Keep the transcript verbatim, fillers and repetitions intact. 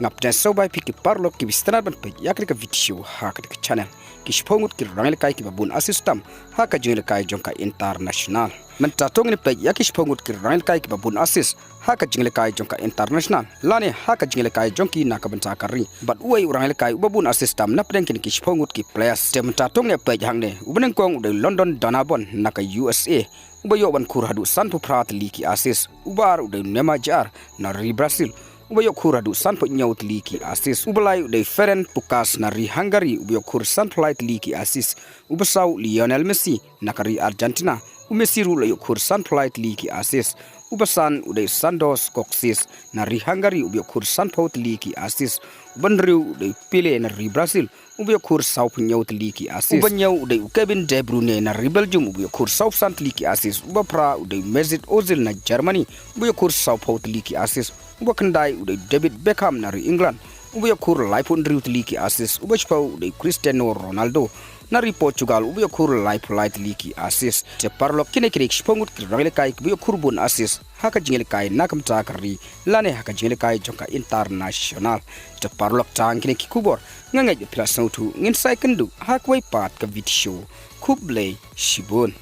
Ngap ne sawbai phi ki paralok ki bistnat ban peit ïa ka video ha ka channel. Ki shiphew ngut ki rangïalehkai kiba bun assist tam ha ka jingïalehkai jong ka international. Mynta to ngin peit ïa ki shiphew ngut ki rangïalehkai kiba bun assist ha ka jingïalehkai jong ka international lane ha ka jingïalehkai jong ki na ka bynta ka ri. Bad uei u rangïalehkai uba bun assist tam na pdeng kine ki shiphew ngut ki players? Te mynta to ngin peit hangne. Uba nyngkong u dei Landon Donovan na ka U S A, uba ïoh ban khur haduh sanphew phra tylli ki assist. Uba ar u dei Neymar Jr na ri Brazil, uba ïoh khur haduh sanphew hynñiew tylli ki assist. Uba lai u dei Ferenc Puskás na ri Hungary, uba ïoh khur sanphew lai tylli ki assist. Uba saw Lionel Messi na ka ri Argentina. U Messi ruh u la ïoh khur sanphew lai tylli ki assist. Uba san u dei Sandor Skocic na ri Hungary, uba ïoh khur sanphew tylli ki assist. Uba hynriew u dei Pele na ri Brazil, uba ïoh khur sawphew hynñiew tylli ki assist. Uba hynñiew u dei u Kevin De Bruyne na ri Belgium, uba ïoh khur sawphew san tylli ki assist. Uba phra u dei Mesut Ozil na Germany, uba ïoh khur sawphew tylli ki assist. Uba khyndai u dei David Beckham na ri England, uba ïoh khur laiphew hynriew tylli ki assist. Uba shiphew u dei Cristiano Ronaldo na ri Portugal, uba ïoh khur laiphew lai tylli ki assist. Te paralok, kine ki dei ki shiphew ngut ki rangïalehkai kiba ïoh khur bun assist ha ka jingïalehkai na ka bynta ka ri lane ha ka jingïalehkai jong ka international. Te paralok, tang kine ki khubor. Nga ngeit ba phi la sngewthuh. Ngin sa ïakynduh ha kawei pat ka video. Khublei shibun.